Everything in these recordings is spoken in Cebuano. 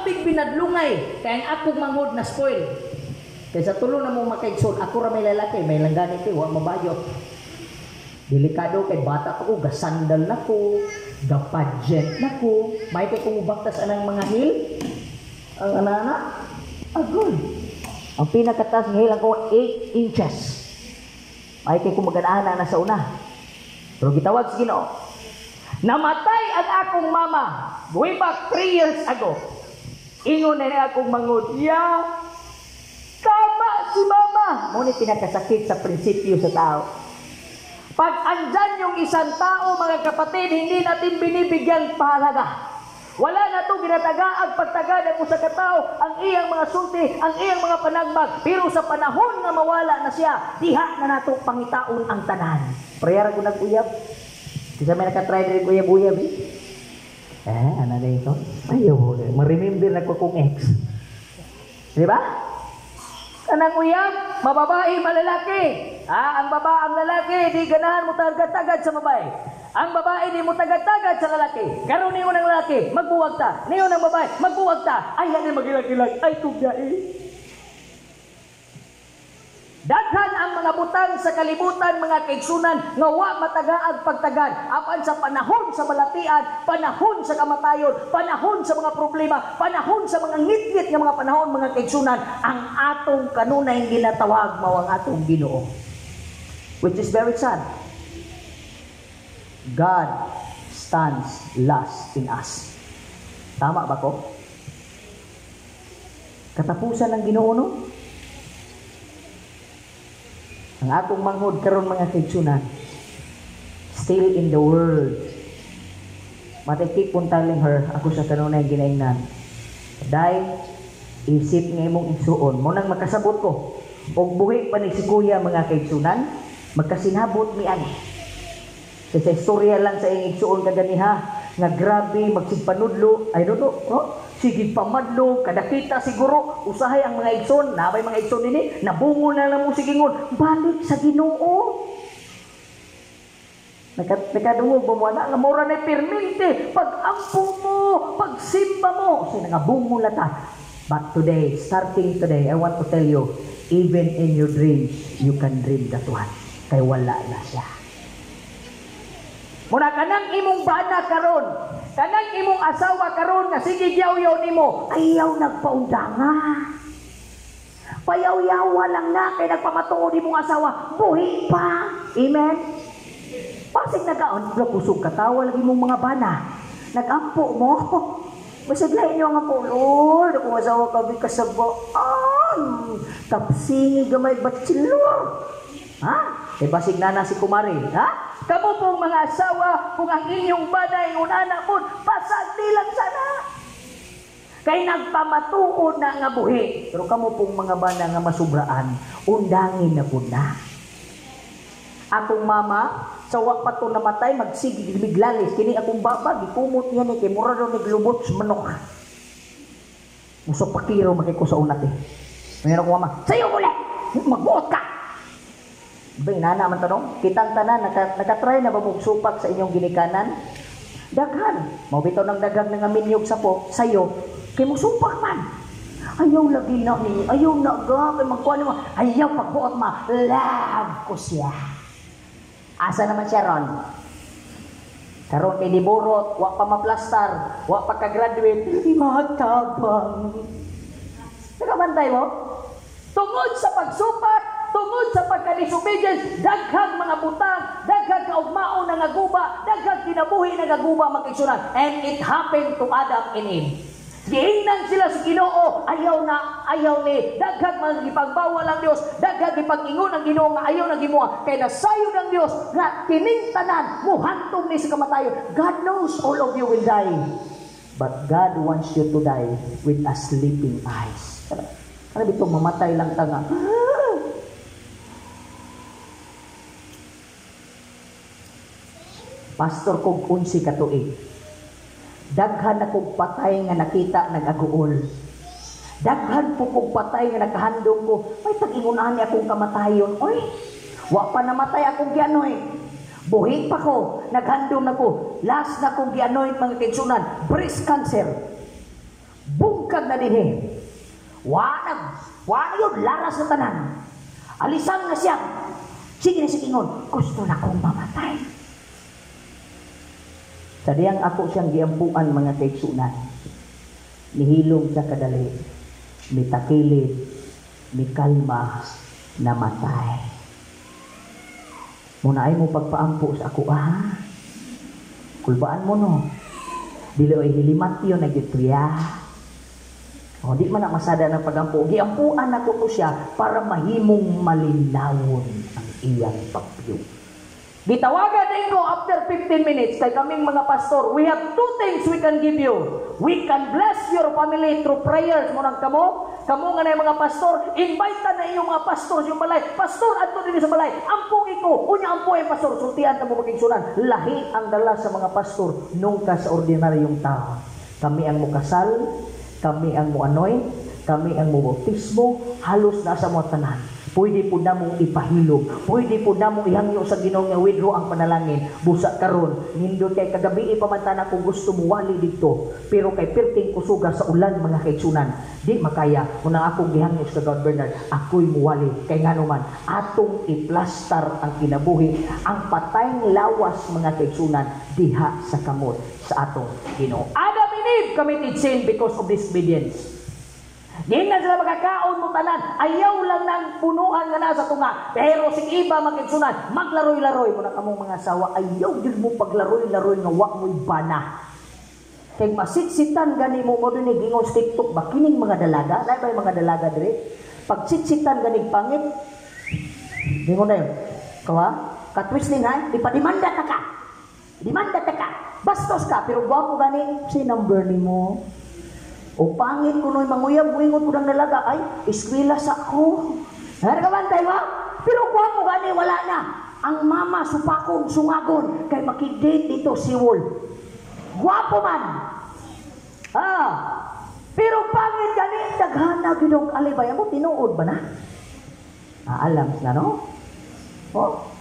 Grabe binadlungay kay ang akong manghod na spoil. Kay sa tulo na mong makaigsoon, ako ra may lalaki, may langgani ko, wa mabayot. Delikado kay bata pa ko, gasandal na ko, gapadyent na ko. May kay kung baktas anang mga heel, ang anana, agol. Ang pinakataas ng heel ako, 8 inches. May kay kung maganana na sa una. Pero gitawag sa Ginoo. Namatay ang akong mama way back 3 years ago. Ingon na niya akong mangod, ya, tama si mama. Ngunit pinakasakit sa prinsipyo sa tao. Pag andyan yung isang tao, mga kapatid, hindi natin binibigyan pahalaga. Wala na ito ginataga ang pagtaga ng usa ka tao, ang iyang mga sulti, ang iyang mga panagmag. Pero sa panahon nga mawala na siya, diha na nato pangitaon ang tanan. Prayer ko nag-uyab. Kasi may nakatry din uyab-uyab eh. Eh, ano na ito? Ayaw, ma-remember na ko kong ex. Di ba? Kanang uyab, mababae, malalaki. Ah, ang baba, ang lalaki, di ganahan mo tagad-tagad sa babae. Ang babae, di mo tagad-tagad sa lalaki. Karon niyo ng lalaki, magbuwag ta. Niyo ng babae, magbuwag ta. Ay, yan magilag-ilag. Ay, kubyai. Daghan ang mga butang sa kalibutan, mga kaigsunan, nga wa matagaag pagtagad. Apan sa panahon sa balatian, panahon sa kamatayon, panahon sa mga problema, panahon sa mga ngitngit nga mga panahon, mga kaigsunan, ang atong kanunay ginatawag mao ang atong Ginoo. Which is very sad. God stands last in us. Tama ba ko? Katapusan ng Ginoo, no? Ang akong manghod karon mga kaigsunan, still in the world. But I keep on telling her, ako sa kanunay ginaingnan, "Day, isip nga imong igsuon, mo nang makasabot ko. Og buhi pa ni si kuya, mga kaigsunan, magkasinabot mi ani." Kasi sa istorya lang sa iyong igsuon kaganiha, nga grabe, magsigpanudlo, I don't know, no? Sige pamadlo, kadakita siguro, usahay ang mga igsoon, nabay mga igsoon nini, nabungo na lang mo sigingon, balik sa Ginoo. Nakadungog ba mo na, nga mura na pirminte, pag-ampo mo, pagsimba mo, so nangabungo na ta. But today, starting today, I want to tell you, even in your dreams, you can dream that one. Kay wala na siya. Muna kanang imong bana karon, kanang imong asawa karon nga sige yaw-yaw nimo, ayaw nagpaundanga. Payaw-yawa lang na kay nagpamatuod imong asawa, buhi pa. Amen. Pasig nagaon, kusog katawa lagi imong mga bana. Nagampo mo. Basig lain niyo nga po, Lord, akong asawa kabi kasabaan. Tapsingi gamay bachelor. Ha? Kay basig nana si kumari, ha? Kamo pong mga asawa, kung ang inyong bana ingon-ana po, pasagdi lang sana. Kay nagpamatuod na nga buhi. Pero kamo pong mga bana nga masubraan, undangin na po na. Akong mama, sa wa pa to namatay, magsigig miglalis. Kini akong baba, gikumot niya ni, kay mura daw naglubot sa manok. Muso pakiro makiko sa unat eh. Mayroon akong mama, sayo muli! Magbuot ka! Ba, inana man tanong, kitang tanan, nakatry na ba mong supak sa inyong ginikanan? Daghan. Mabitaw ng daghang nga minyog sa po, sayo, kay mong supak man. Ayaw lagi na ninyo, ayaw na ga, kay magkuha nimo, ayaw pagbuot ma, love ko siya. Asa naman siya ron? Karon kay liburot, wa pa maplastar, wa pa ka-graduate, matabang. Nakabantay mo? Tungod sa pagsupak, tungod sa pagka-disobedience, daghang mga butang, daghang kaugmao na ngaguba, daghang kinabuhi na ngaguba, mga kaigsunan. And it happened to Adam and Eve. Giingnan sila sa Ginoo, ayaw na, ayaw ni, daghang mga gipagbawal ang Dios, daghang gipag-ingon ang Ginoo nga ayaw na gimuha, kay nasayod ang Dios nga kining tanan muhantong ni sa kamatayon. God knows all of you will die. But God wants you to die with a sleeping eyes. Ano bitong mamatay lang ta nga? Pastor kog 11 ka tuig. Daghan na kog patay nga nakita nag-aguol. Daghan po kog patay nga nakahandom ko. May tag-ingon ani akong kamatayon. Oy, wa pa namatay akong gianoy. Buhi pa ko, naghandom na ko. Last na kong gianoy mga kaigsunan, breast cancer. Bungkag na dinhi. Wa na yun, laras na tanan. Alisang na siya. Sige na siya ingon, gusto na kong mamatay. Sa diyang ako siyang giampuan mga kaigsunan. Nihilom siya kadali, mitakilid, mikalma, namatay. Muna ay mo pagpaampo sa ako, ah. Kulbaan mo no. Dili ay hilimat yun na gituya. O, di man na masada ng pagampo. Giampuan ako to siya para mahimong malinawon ang iyang pagpiyong. Gitawagan din ko after 15 minutes kay kaming mga pastor, we have two things we can give you. We can bless your family through prayers. Munang kamo, kamo nga na yung mga pastor, invite na iyong mga pastor sa iyong balay. Pastor, adto din sa balay. Ampong iko, unya ampo ay pastor, sultian ka mo magigsunan. Lahi ang dala sa mga pastor nung ka sa ordinaryong tao. Kami ang mukasal, kami ang muanoy, kami ang mubautismo, halos nasa mga tanan. Pwede po namong ipahilom, pwede po namong ihangyo sa Ginoo nga withdraw ang panalangin. Busa karon, nindot kay kagabi ipamantana kung gusto mo wali dito, pero kay perting kusuga sa ulan mga kaigsunan, di makaya. Muna akong gihangyo sa God Bernard, ako'y muwali kay ngano man atong iplastar ang kinabuhi, ang patayng lawas mga kaigsunan diha sa kamot sa atong Ginoo. Adam and Eve committed sin because of disobedience. Di na sila makakaon mo tanan, ayaw lang ng punuan nga nasa tunga. Pero si iba makigsunan, maglaroy-laroy mo na kamong mga asawa, ayaw yun mo paglaroy-laroy nga wa mo'y bana. Kay masitsitan gani mo mo din gingon sa TikTok ba kining mga dalaga, lahi ba yung mga dalaga dire? Pagsitsitan gani pangit, gingon na yun. Kawa? Katwisling ha, ipadimanda ta ka. Dimanda ta ka. Bastos ka, pero gwapo gani, si number ni mo. O pangit kuno'y manguyab, muingon ko ng dalaga, ay, eskwela sa ako. Naragabantay ba? Pero gwapo gani, wala na. Ang mama, supakon, sungagon, kay makidate dito, siwol. Gwapo man. Ah, pero pangit gani, daghana ginong alibay. Amo, tinuod ba na? Ah, alam na, no? Oh.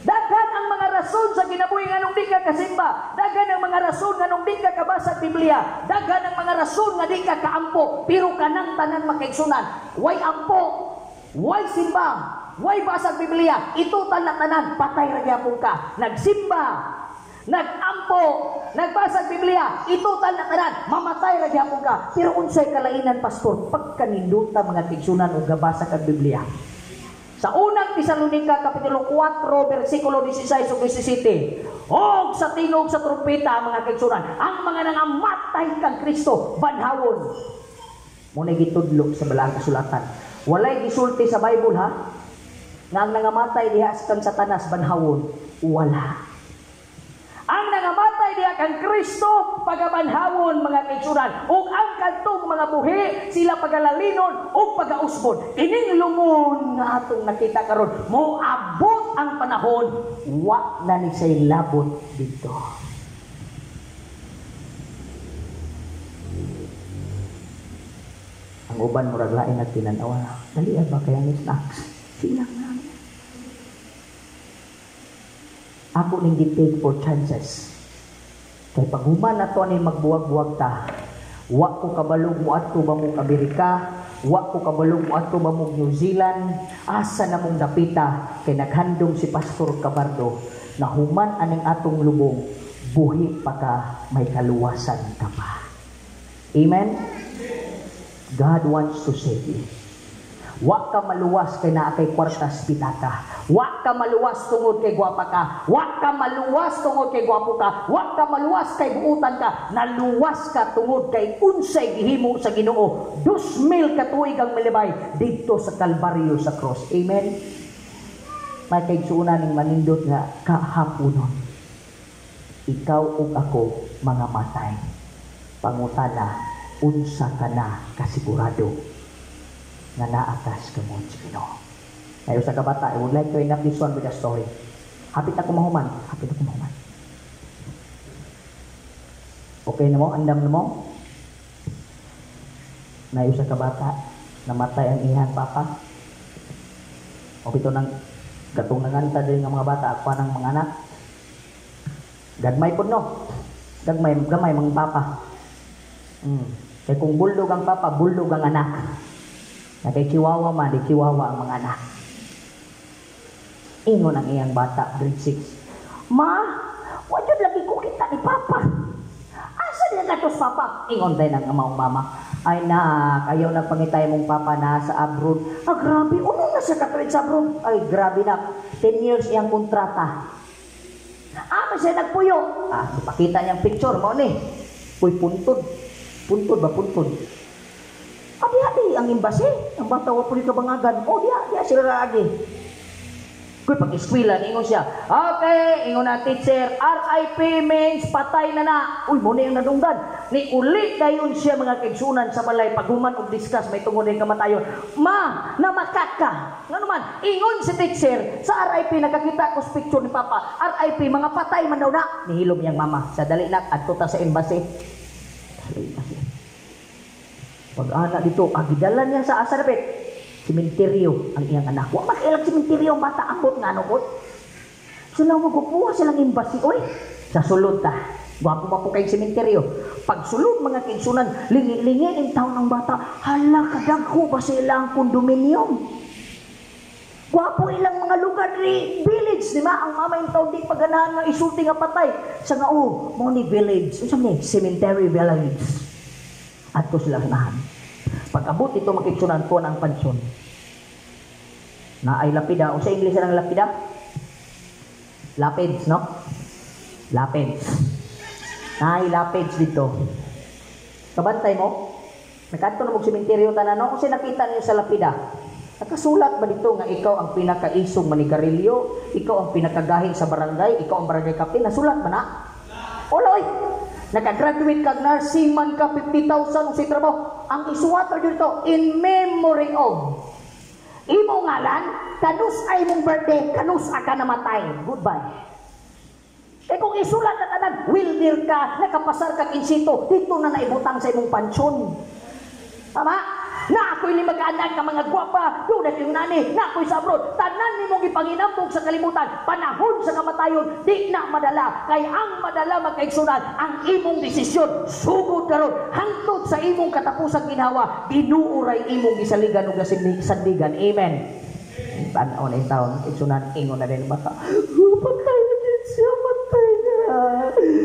Daghan ang mga rason sa kinabuhi nganong di ka kasimba. Daghan ang mga rason nganong di ka kabasa Biblia. Daghan ang mga rason nga di ka kaampo. Pero kanang tanan makaigsunan. Way ampo, way simba, way basag Biblia. Ito tanan patay ra gyapon ka. Nagsimba, nagampo, nagbasa Biblia, ito tanan, mamatay ra gyapon ka. Pero unsay kalainan, pastor, pagkaninduta mga kaigsunan og gabasa kag Biblia. Sa unang Tesalonika, Kapitulo 4, versikulo 16 ug 17, og sa tingog sa trumpeta, mga kaigsunan, ang mga nangamatay kang Kristo, banhawon. Muna gitudlo sa balaang kasulatan. Walay gisulti sa Bible, ha? Nga ang nangamatay diha kang Satanas, banhawon. Wala. Ang nangamatay diha kang Kristo, pagabanhawon mga kaigsunan, ug ang kadtong mga buhi sila pagalalinon ug pagausbon. Kining lungon nga atong nakita karon, moabot ang panahon wa na ni say labot didto. Ang uban murag lain nag tinan-awa. Dali ba kaya ni snacks? Sila na. Ako ning gi-take for chances. Kay paghuman na to ni magbuwag-buwag ta, wa ko kabalog mo adto ba mong Amerika, wa ko kabalog mo adto ba mong New Zealand, asa na mong dapita kay naghandom si Pastor Cabardo na human aning atong lubong, buhi pa ka, may kaluwasan ka pa. Amen? God wants to save you. Wa ka maluwas kay naa kay kwartas pitaka. Wa ka maluwas tungod kay gwapa ka. Wa ka maluwas tungod kay gwapo ka. Wa ka maluwas kay buutan ka. Naluwas ka tungod kay unsay gihimo sa Ginoo. 2,000 ka tuig ang milibay didto sa Kalbaryo sa cross. Amen. May kaigsuonan ning manindot nga kahaponon. Ikaw ug ako mga matay. Pangutana, unsa ka na kasigurado nga naatas ka mo sa Ginoo. Ngayon sa kabata, I would like to end up this one with a story. Hapit ako mahuman. Hapit ako mahuman. Okay na mo? Andam na mo? Nayo sa kabata, namatay ang iyang papa. O pito nang gatong nanganta din ng mga bata, ako ng mga anak. Gagmay po no? Gagmay, gamay mga papa. Kay kung bulldog ang papa, bulldog ang anak. Na kay chihuahua man, di chihuahua ang mga anak. Ingon ang iyang bata, grade 6. "Ma, wa jud lagi ko kita ni Papa. Asa niya katos Papa?" Ingon tayo ng amang mama. "Ay nak, ayaw na pangitay mong papa na sa abroad." "Ah, grabe, uno na siya katuig sa abroad?" "Ay, grabe na. 10 years iyang kontrata." "Ah, man siya nagpuyo?" Ah, ipakita niyang picture mo ni. Uy, puntod. Puntod ba, puntod? "Ah, diha di ang embassy. Ang bata wa pud kabangagan. Oh, diha, diha sila lagi." Kuy, pag eskwela, ingon siya. "Okay," ingon na teacher, "RIP means patay na na." Uy, muna yung nadunggan. Ni uli dayon siya, mga kaigsunan, sa balay, paghuman og discuss, may tungod yung kamatayon. "Ma, namakat ka. Nga naman, ingon si teacher, sa RIP, nakakita ko sa picture ni Papa. RIP, mga patay man daw na." Nihilom niyang mama. "Sa dali nak, adto ta sa embassy." Sa embassy. Pag ana dito, agidala niya sa asa dapit? Sementeryo ang iyang anak. Wa makailang sementeryo ang bata, ambot nga ano kot. Sila magupuha silang embassy, oy. Sa sulod ta. Gwapo pa po kay sementeryo. Pag sulod, mga kaigsunan, lingi-lingi in taon ng bata. Hala, kadagko ba sila ang condominium? Gwapo ilang mga lugar ni village, di ba? Ang mama in taon di paganahan nga isulti nga patay. Sa nga, oh, mo ni village. Unsa ni? Cemetery village. Adto sila unahan. Pag abot ito, makigsunan ko ang pansyon. Na ay lapida. O sa English ang lapida? Lapids, no? Lapids. Na ay lapids dito. Kabantay mo? Nakadto na mo sementeryo tanan, no? Kasi nakita niyo sa lapida. Nakasulat ba dito nga ikaw ang pinakaisong manigarilyo, ikaw ang pinakagahi sa barangay, ikaw ang barangay captain? Nasulat ba na? Oloy! Nakagraduate ka, nursing man ka, 50,000 sa trabaho. Ang isuwat ra dito, in memory of. Imo ngalan, kanus ay mong birthday, kanus ka namatay. Goodbye. Eh kung isulat na tanan, welder ka, nakapasar ka insito, dito na naibutang sa imong pansyon. Tama? Na ako'y lima ka anak nga mga gwapa, doon na yung nani, na ako'y sa abroad, tanan ni mong ipanginambog sa kalibutan, panahon sa kamatayon, di na madala, kay ang madala, magkaigsunan, ang imong desisyon, sugod karon, hangtod sa imong katapusang ginhawa, Ginoo ray imong gisaligan ug sandigan. Amen. Tan-aw na yung taon, igsunan, ingon na rin bata, "Oh, patay na din siya, patay na.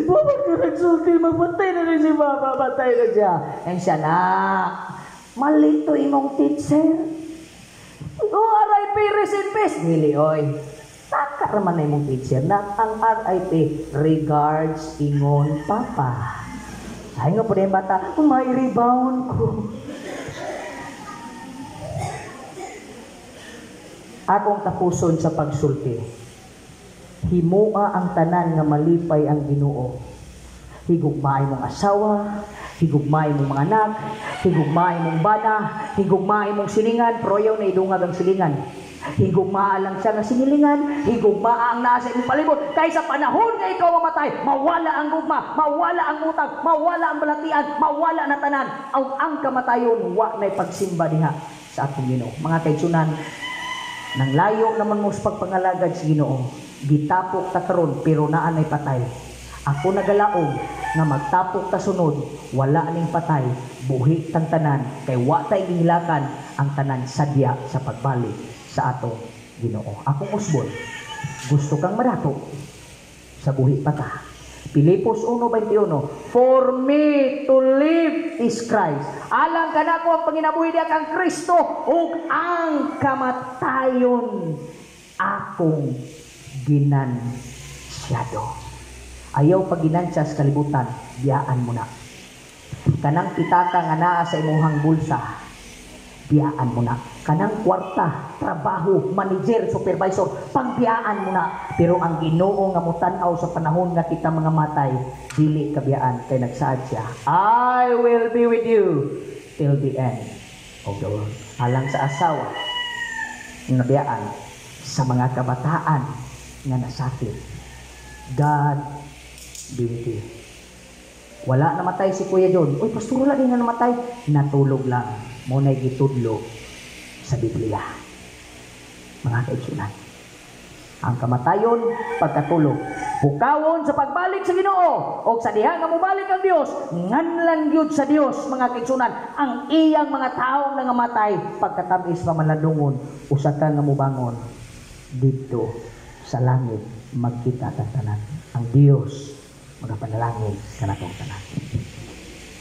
Mama ko nagsulti, magpatay na rin si Mama, patay na siya." And siya na, "Mali to imong teacher. Oh, RIP, rest in peace." "Dili, oy. Taka raman na imong teacher na ang RIP, regards ingon Papa." Ay nga po na yung bata, "May rebound ko." Akong tapuson sa pagsulti. Himua ang tanan nga malipay ang Ginoo. Higugmaay mong asawa, higugmaay mong mga anak, higugmaay mong bana, higugmaay mong silingan, pero ayaw na idungag ang silingan. Higugmaa lang siya nga sinilingan, higugmaa ang nasa imong palibot. Kay sa panahon nga ikaw mamatay, mawala ang gugma, mawala ang utang, mawala ang balatian, mawala na tanan. Ang kamatayon, wa na'y pagsimba diha sa atong Ginoo. Mga kaigsunan, nang layo naman mo sa pagpangalagad sa Ginoo, gitapok ta karon pero naa nay patay. Ako nagalaog nga magtapok ta sunod, wala ning patay, buhi tang tanan, kay wa tay gihilakan ang tanan sadya sa pagbalik sa atong Ginoo. Akong usbon, gusto kang madato sa buhi pa ta. Pilipos 1:21, for me to live is Christ. Alang kanako ang panginabuhi diha kang Kristo ug ang kamatayon akong ginansyado. Ayaw paginansya sa kalibutan, biyaan mo na. Kanang pitaka nga naa sa imuhang bulsa, biyaan mo na. Kanang kwarta, trabaho, manager, supervisor, pangbiyaan mo na. Pero ang Ginoo nga motan-aw sa panahon nga kita mga matay, dili kabiyaan kay nagsaad siya, I will be with you till the end of the world. Alang sa asawa nga nabiyaan, sa mga kabataan nga nasakit, God be with you. Wala namatay si Kuya John. Uy, pastor, wala din na namatay. Natulog lang. Muna'y gitudlo sa Biblia. Mga kaigsunan, ang kamatayon, pagkatulog. Pukawon sa pagbalik sa Ginoo og sa diha nga mobalik ang Dios, nganlan gyud sa Dios, mga kaigsunan, ang iyang mga taong nangamatay pagkatamis pamalandungon usa ka nga mobangon dito sa langit, magkita tang tanan. Ang Dios magapanalangin kanatong tanan.